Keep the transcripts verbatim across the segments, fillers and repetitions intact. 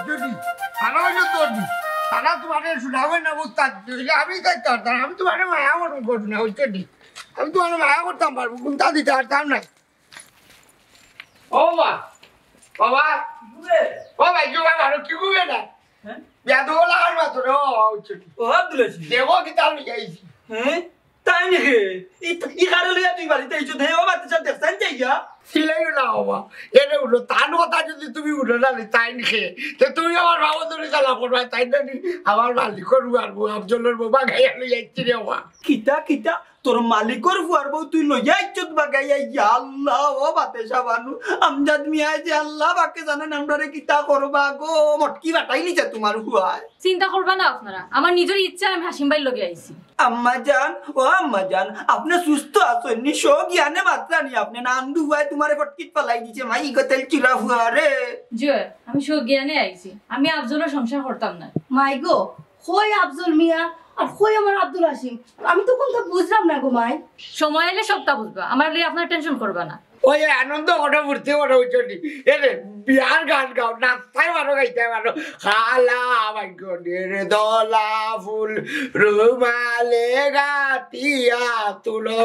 যদি তারা অইলো তোর দি, তারা তোমারে শুনাবে না, বুঝতা? যদি আমি তাই করতাম, আমি তোমারে মায়া করবো, করবো না, বুঝছো নি? আমি তোমারে মায়া করতাম পারবো, কোনটা দিতে পারতাম না। ও মা, বাবা, ও ভাই, কি বাবা, আরো কি ঘুমে না? হ্যাঁ? বিয়া তো বলা আর মাত্র রে, ও বাবা, বুঝছো নি? ও আব্দুল আছিস? দেখো কি তার লইয়া আইছি। হ্যাঁ? তাই নাকি? ই, ই কারে লইয়া তুই বাড়িত আইছো? হে, ও বাচ্চা দেখছেন যাইয়া? সিলাইও না বাবা। এরে উঠো, তান কথা যদি তুমি উঠো না, তাই নাকি? তো তুমি আমার বাবা ধরে চালা করবা, তাই না নি? আমার মালিকর ফুয়ার বউ, আফজলর বউ, বাগাইয়া লইয়া আইছি রে বাবা। কিতা, কিতা? তোর মালিকর ফুয়ার বউ তুই লইয়া আইছত বাগাইয়া? ইয়া আল্লাহ, ও বাতেশা বানু, আমজাদ মিয়া যে আল্লাহ বাকে জানেন আমরারে কিতা করবা গো, মটকি বাটাই নিছে তোমার ফুয়ায়। চিন্তা করবা না আপনারা, আমার নিজর ইচ্ছা আমি হাসিম ভাইর লগে আইছি। আম্মা জান, ও আম্মা জান, আপনে সুস্থ আছইন নি? সজ্ঞানে মাতরা নি আপনে? না আন্দু ফুয়ায় তোমারে ফটকিত ফালাই দিছে, মাই গো তেল চুরা ফুয়া রে। জি, আমি সজ্ঞানে আইছি, আমি আফজলর সংসার করতাম না। মাই গো, কই আফজল মিয়া আর কই আমার আব্দুল হাসিম? আমি তো কোনটা বুঝলাম না গো মাই। সময় আইলে সবটা বুঝবা, আমার লইয়া আপনারা টেনশন করবা না। ওই আনন্দ করে ফুর্তি করে, বুঝছো নি? এরে বিয়ার গান গাও, নাচতায় পারো, গাইতায় পারো। কালা বাইগনের দলা ফুল রুমালে গাতিয়া তুলো,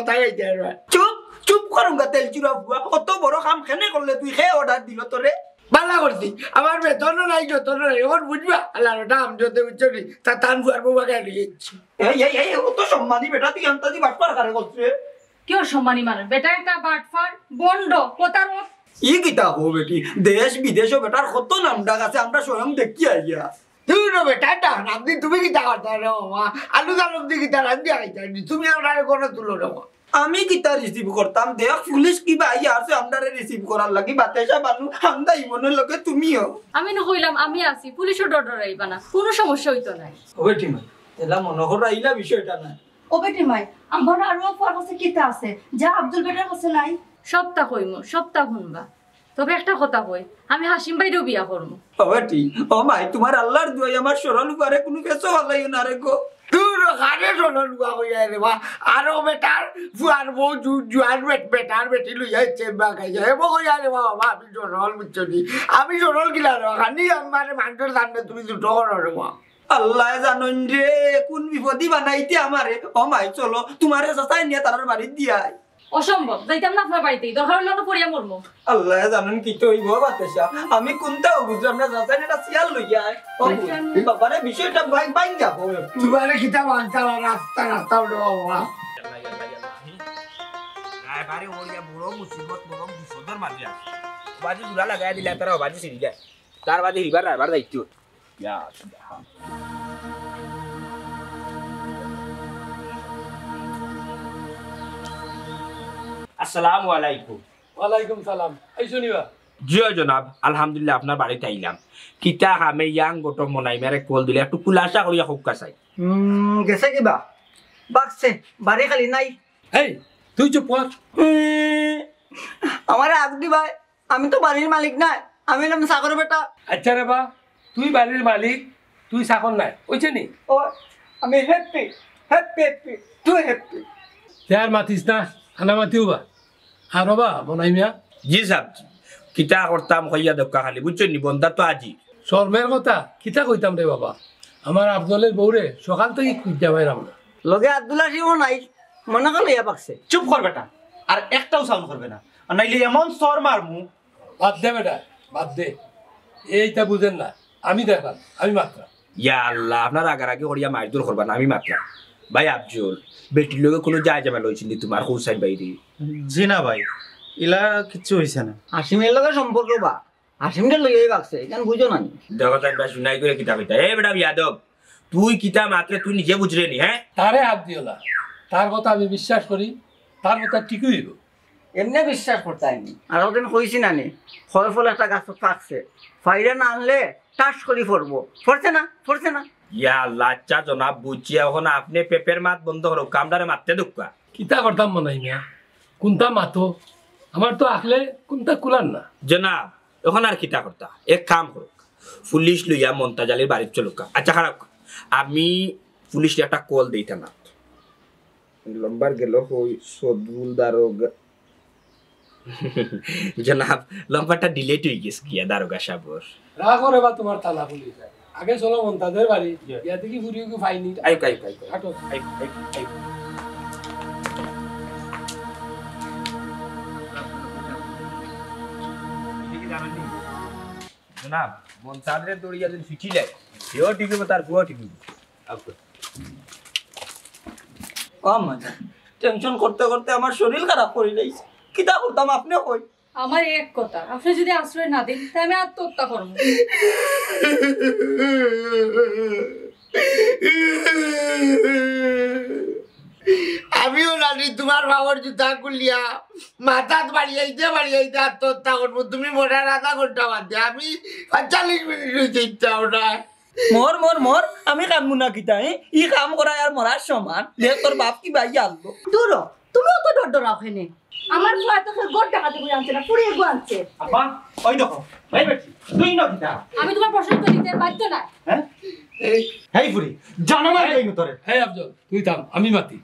তাই গাইতায় পারো। চুপ, চুপ করুঙ্গা তেল চুরা ফুয়া, অত বড় কাম কেনে করলে তুই? কে অর্ডার দিল তোরে? বালা করছি, আমার বেতনও নাই, যতনও নাই, অখন বুঝবা, আল্লাহর ওটা আমি যদি, বুঝছো নি? তা তান ফুয়ার বউ বাগাই লইয়া আইছি। এই, এই, এই, অত সম্মানী বেটা, তুই আন্তাজি বাটপার কারে করছে? কিওর সম্মানী মানুষ? বেটা একটা বাটপার, ভন্ড, প্রতারক। ই কিতা কও বেটি, দেশ বিদেশও বেটার কত নাম ডাক আছে, আমরা স্বয়ং দেখি আইয়া। দূর ও বেটা, ডাক নাম দি তুমি কিতা করতায় রে বাবা? আলু জালুক দি কিতা রান্দিয়া খাইতায় নি? তুমি আমরারে ঘরো তুলো রে বাবা। আমি কিতা রিসিভ করতাম? দেখ পুলিশ কিবা আইয়া আছে আমরারে রিসিভ করার লাগি, বাতেশা বানু, হামদা ইমনের লগে তুমিও। আমি না কইলাম আমি আছি, পুলিশও ডর ডরাইবা না, কোনো সমস্যা অইতো নায়। ও বেটি মাই, এলা মনো করাইলা বিষয়টা না। ও বেটি মাই, আমার আরো অফার আছে, কিতা আছে যা আব্দুল বেটার কাছে নাই? সবটা কইমু, সবটা হুনবা। তবে একটা কথা কই, আমি হাসিম ভাইরেও বিয়া করমু। ও বেটি, ও মাই, তোমার আল্লাহর দোয়াই আমার সরল ফুয়ারে কোনো ফেছো ফালাইও না রে গো। দূর ও, কারে সরল ফুয়া কইয়া রে বা? আরো বেটার ফুয়ার বউ জু-, জুয়ান বেট-, বেটার বেটি লইয়া আইছে বাগাইয়া। এ বউ কইয়া রে বাবা, আমি সরল, বুঝছো নি? আমি সরল কিলা রে বা? খালি আমারে মানুষর সামনে তুমি ছোট করো রে বা। আল্লায় জানইন রে, কোন বিপদি বানাইতে আমারে। ও মাই, চলো, তোমারে চাচায় নিয়া তারার বাড়িত দিয়াই। অসম্ভব, যাইতাম না আপনার বাড়িতে, দরকার অইলে আমরা পড়িয়া মরমু। আল্লায় জানইন কিতা অইবো বাতেশা, আমি কোনটাও বুঝলাম না, চাচায় একটা শিয়াল লইয়া আয়। ও বাবারে, বিষয়টা ভাই, ভাই যাবো। তোমারে কিতা মানতাম, রাস্তা রাস্তা উঠো বাবা। রায়বারে ওর ইয়া বড় মুসিবত, বড় বিপদর মাঝে আছে। বাজি জুড়া লাগাই দিলে তারা বাজি ছিড়ি যায়। তার বাদে হিবার রায়বার দায়িত্ব। ইয়া সুবহান। আসসালামু আলাইকুম। ওয়ালাইকুম সালাম। আইছো নি বা? জি অয় জনাব, আলহামদুলিল্লাহ, আপনার বাড়িত আইলাম। কিতা কামে ইয়াং গটম মনাই মেরে কল দিলে, একটু খুলাসা করিয়া কউক্কা চাই। উম, গেছে কিবা? বাগছে, বাড়ি খালি নাই। এই, তুই চুপ কর। উম, আমারে আগ দিবায়, আমি তো বাড়ির মালিক নায়, আমি অইলাম চাকর বেটা। আচ্ছা রে বা, তুই বাড়ির মালিক, তুই চাকর নায়, অইছে নি? ও, আমি হ্যাপি, হ্যাপি, হ্যাপি, তুই হ্যাপি। তে আর মাতিস না, আনা মাতিও বা। আর ও বা, মনাই মিয়া? জি সাব, জি। কিতা করতাম কইয়া দেউক্কা খালি, বুঝছইন নি? বন্দা তো আজি। শরমের কথা, কিতা কইতাম রে বাবা? আমার আফজলের বউরে সকাল থাকি খুঁজিয়া পাইরাম না। লগে আব্দুল হাসিমও নাই, মনে কর লইয়া বাগছে। চুপ কর বেটা, আর একটাও সাউন্ড করবে না, আর নাইলে এমন চড় মারমু। বাদ দে বেটা, বাদ দে, এইটা বুঝের না, আমি দেখরাম, আমি মাতরাম। ইয়া আল্লাহ, আপনারা রাগারাগি করিয়া মাইরধর করবা না, আমি মাতরাম। ভাই আফজল, বেটির লগে কুনু যায় ঝামেলা অইছিল নি তুমার, কও চাইন ভাইরে? জি না ভাই, ইলা কিচ্ছু অইছে না। হাসিমের লগে সম্পর্ক বা, হাসিমরে লইয়াউ বাগছে, ইখান বুঝো না নি? দেখো চাইন ভাই, হুনাই করি কিতা কইতা। এ বেটা বেয়াদব, তুই কিতা মাতরে তুই নিজে বুঝরে নি, হ্যাঁ? তারে হাত দিও না, তার কথা আমি বিশ্বাস করি, তার কথা ঠিকই অইবো। এমনে বিশ্বাস করতায় নি। আর ওদিন কইছি না নি, কয় ফল একটা গাছত ফাকছে, ফাইরা না আনলে টাস করি পড়বো। পড়ছে না, পড়ছে না। ইয়া আল্লাহ, আচ্ছা জনাব, বুঝছি, অখন আপনে পেপের মাত বন্ধ করো, কামটারে মাততে দেউক্কা। কিতা করতাম মনাই মিয়া, কুনতা মাতো, আমার তো আখলে কুনতা কুলার না। জনাব, অখন আর কিতা করতা, এক কাম করউক, পুলিশ লইয়া মন্তাজ আলীর বাড়িত চলউক্কা। আচ্ছা খারাপ, আমি পুলিশরে একটা কল দেইতাম না। নম্বর গেল কই, সদরুল দারোগা। জনাব, লম্বাটা ডিলেট অই গেছে গিয়া দারোগা সাবর। রাখো রে বা তুমার থানা পুলিশ। আগে চলো মন্তাজের বাড়ি, জি। গিয়া দেখি ফুরিগু পাইনি। আইক, আইক, আইক, আইক। হাঁটো। আইক, আইক, আইক। জনাব, মন্তাজরে দৌড়িয়া যদি ফিটিলে, সেও ঠিক অইবো, তার ফুয়াও ঠিক অইবো। আচ্ছা। ও আম্মা জান, টেনশন করতে করতে আমার শরীর খারাপ করি লাইছে। কিতা করতাম আপনে কই? আমার এক কথা, আপনে যদি আশ্রয় না দেন, তে আমি আত্মহত্যা করমু। আমিও নানি তুমার বাবার জুতা খুলিয়া মাথাত বাড়িয়াইতে বাড়িয়াইতে আত্মহত্যা করমু। তুমি মরার আধা ঘন্টা বাদে, আমি পঁয়তাল্লিশ মিনিট অইতে ইচ্ছা ওটা। মর, মর, মর, আমি কান্দমু না কিতা, এ? ই কাম করায় আর মরার সমান। দেখ তোর বাপ কিবা আলবো। দূর হ, তুমিও তো ডর ডরাও কেনে। আমার ফুয়া তো কেউ গড় ডাকাতি করি আনছে না, ফুরিগু আনছে। আব্বা, ওই দেখো, এই বেটি, তুই না কিতা? আমি তুমার প্রশ্ন উত্তর দিতে বাধ্য না। হ্যাঁ? এই, এই ফুরি, জানো না এই, এই তোরে। এই আফজল, তুই থাম, আমি মাতি।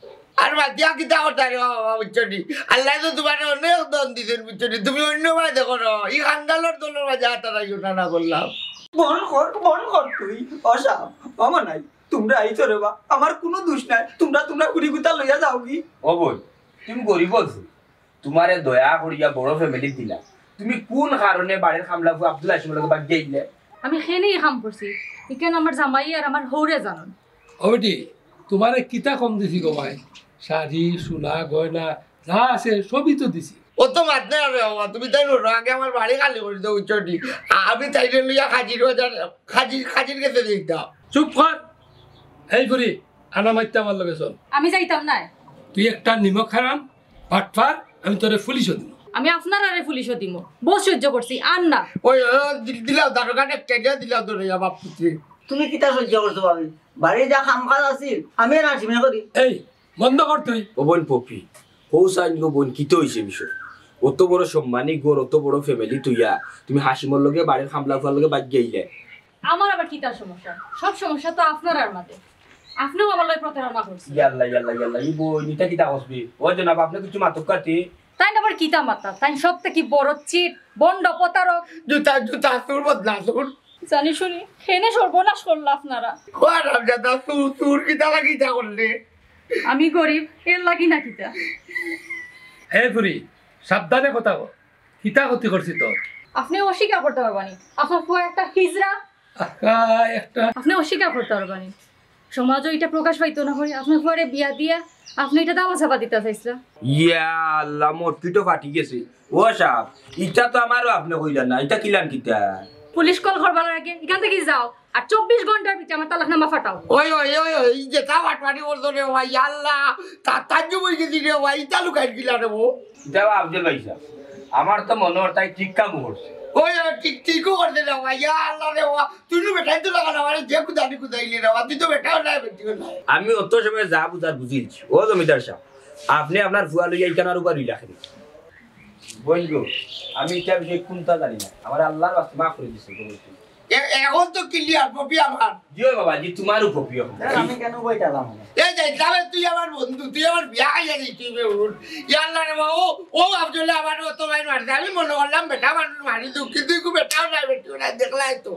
আর মাতিয়া কিতা করতায় রে বাবা, বুঝছো নি? আল্লায় তো তুমারে অনেক ধন দিছইন, বুঝছো নি? তুমি অন্য ভাই দেখো না, ই খান্দালর দলর মাঝে আতারাইও না, না করলাম। বন্ধ কর, বন্ধ কর তুই। অসাব, মামা নাই, তুমরা আইছো রে বা, আমার কুনু দুষ নাই, তুমরা, তুমরা ফুরিগুতা লইয়া যাওগি। ও বইন, তুমি গরিব আছো, তুমারে দয়া করিয়া বড় ফ্যামিলি দিলা, তুমি কুন কারণে বাড়ির কামলা ফুয়া আব্দুল হাসিমর লগে বাগি আইলে? আমি কেনে ই কাম করছি, ইখান আমার জামাই আর আমার হউরে জানইন। ও বেটি, তুমারে কিতা কম দিছি গো মাই? শাড়ি, সোনা, গয়না, যা আছে সবই তো দিছি। অত মাত নাই রে বাবা, তুমি তাইন অইরো, আগে আমার বাড়ি খালি করি দেও, বুঝছো নি? আমি তাইরে লইয়া কাজির বাজার, কাজির, কাজির গেছে যাইতাম। চুপ কর। এই ফুরি, আনা মাইতে আমার লগে চল। আমি যাইতাম নায়। তুই একটা নিমক হারাম, বাটপার, আমি তোরে পুলিশো দিমু। আমি আপনারারে পুলিশো দিমু। বউত সহ্য করছি, আর না। ওই, ওই, ওই, দি-, দিলাও, দারোগারে একটা দিয়া দিলাও ধরে, বাপ পুত্রে। তুমি কিতা সহ্য করছো ভাবি? বাড়িত যা কাম কাজ আছিল, আমি আর হাসিমে করি। এই, বন্ধ কর তুই। ও বইন পপি, কও চাইন গো বইন, কিতা অইছে বিষয়? অত বড় সম্মানী ঘর, অত বড় ফ্যামিলি থইয়া, তুমি হাসিমর লগে বাড়ির কামলা ফুয়ার লগে বাগি আইলে। আমার আবার কিতা সমস্যা? সব সমস্যা তো আপনারার মাঝে। আপনেও আমার লগে প্রতারণা করছইন। ইয়াল্লা, ইয়াল্লা, ইয়াল্লা, ই বইন, ইতা কিতা কছবি? ও জনাব, আপনে কিছু মাতউক্কা তে। তাইন আবার কিতা মাতরা? তাইন সব থাকি বড় চিট, ভন্ড, প্রতারক। জুতা, জুতা, চুর বদলা, চুর। জানি শুনি, কেনে সর্বনাশ করলা আপনারা। ও হারামজাদা, চুর, চুর, কিতা লাগি ইতা করলে? আমি গরিব, এর লাগি না কিতা? হে ফুরি, সাবধানে কথা কও। কিতা ক্ষতি করছি তোর? আপনে অস্বীকার করতা পারবা নি? আপনার ফুয়া একটা হিজড়া। আহা, একটা আপনে অস্বীকার করতা পারবা নি? সমাজো ইটা প্রকাশ পাইতো না করি, আপনার ফুয়ারে বিয়া দিয়া আপনে ইটা দামা চাপা দিতা চাইছলা। ইয়া আল্লাহ, মোর পিঠো ফাটি গেছে। ও সাব, ইটা তো আমারও আপনে কইলা না, ইটা কিলান কিতা? পুলিশ কল করবার আগে ইখান থাকি যাও, আর চব্বিশ ঘন্টার ভিতরে আমার তালাকনামা ফাটাও। ওই, ওই, ওই, ওই, ই যেতা ফাটফাটি করছো রে ভাই, ইয়া আল্লাহ, তা তাজ্জুব অই গেছি রে ভাই, ইতা লুকাইল কিলা রে ও? ইতা বা আফজল ভাই সাব, আমার তো মনো অর তাই ঠিক কামউ করছে। ওই, ওই, ঠিক, ঠিকউ করছে রে ভাই, ইয়া আল্লাহ রে ভাই, তুই নু বেটাইন তো লাগা না, আমারে যে কুদানি কুদাইলি রে ভাই, তুই তো বেটাও নায়, বেটিও নায়। আমি অত সময় যা বুঝার বুঝিলছি। ও জমিদার সাব, আপনে আপনার ফুয়া লইয়া ইখান আর উবা রইলা কেনে? বইন গো, আমি ইতা বিষয়ে কুন্তা জানি না, আমারে আল্লার ওয়াস্তে মাফ করি দিছে গো। এ-, এখন তো ক্লিয়ার, পপি আমার। জি অয় বাবা, জি, তুমারও পপি অয়। স্যার, আমি কেনে বইতাম? এই যে, তাহলে তুই আমার বন্ধু, তুই আমার বিয়া খাইয়া দিস, তুই বে উঠ। ইয়া আল্লাহ রে বাবা, ও, ও আফজলে আমার অত মাইর মারছে। আমি মনো করলাম বেটা মানুষ মারি দুঃখী, তুই খুব বেটাও নাই, বেটিও নাই, দেখলাই তো।